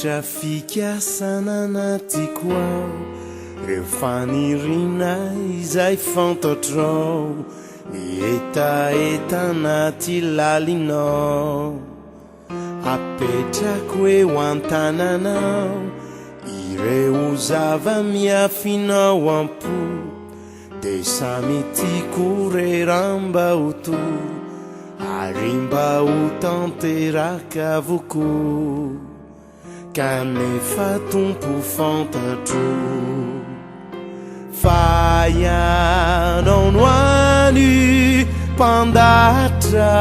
Rehetra fikasana anatiko ao, reo faniriana izay fantatrao, ny hetaheta anaty lalinao. Apetrako eo an-tananao ireo zava-miafinao am-po, dia samy tiako re raha mba ho to ary mba ho tanteraka avokoa. Kanefa Tompo fantatro fa Ianao no hany mpandahatra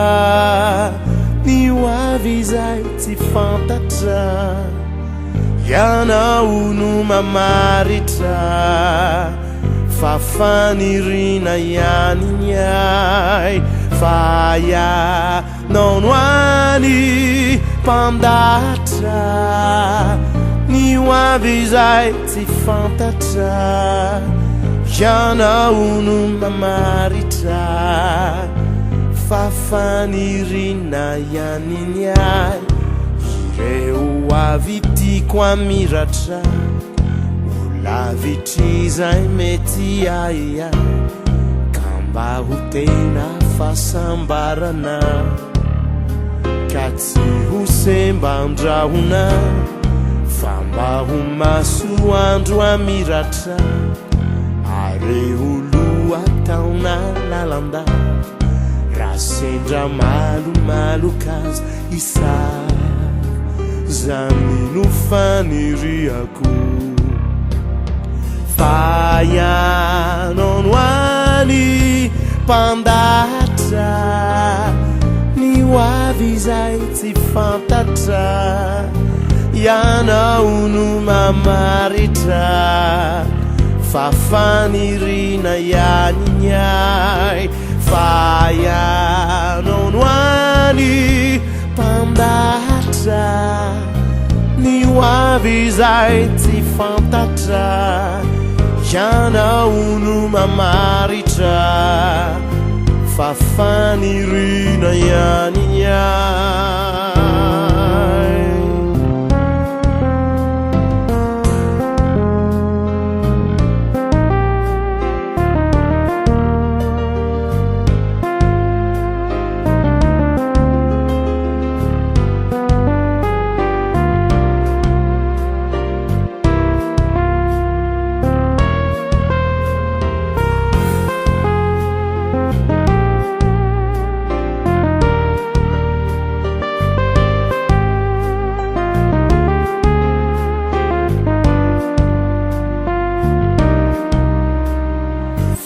ny ho avy izay tsy fantatra. Ianao no mamaritra fa faniriana ihany ny ahy fa Ianao no hany mpandahatra ny ho avy izay tsy fantatra. Ianao no mamaritra fa faniriana ihany ny ahy. Ireo ho avy tiako hamiratra ho lavitr'izay mety ahiahy ka mba ho tena fahasambarana ka tsy ho semban-drahona fa mba ho masoandro hamiratra ary ho lohataona lalandava raha sendra malomaloka aza isa zany no faniriako fa ianao no hany mpandahatra ny ho avy izay tsy fantatra ianao no mamaritra fa faniriana ihany ny ahy fa ianao no hany mpandahatra ny ho avy izay tsy fantatra ianao no mamaritra fa faniriana ihany ny ahy.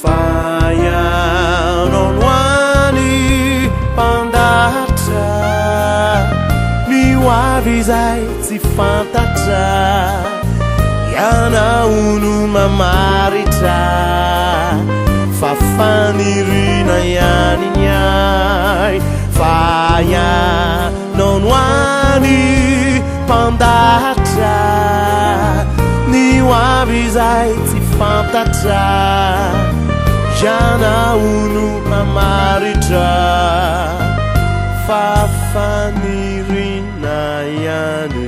Fa ianao no hany mpandahatra ny ho avy izay tsy fantatra. Ianao no mamaritra fa faniriana ihany ny ahy. Fa ianao no hany mpandahatra ny ho avy izay tsy fantatra. Ianao no mamaritra fa faniriana ihany.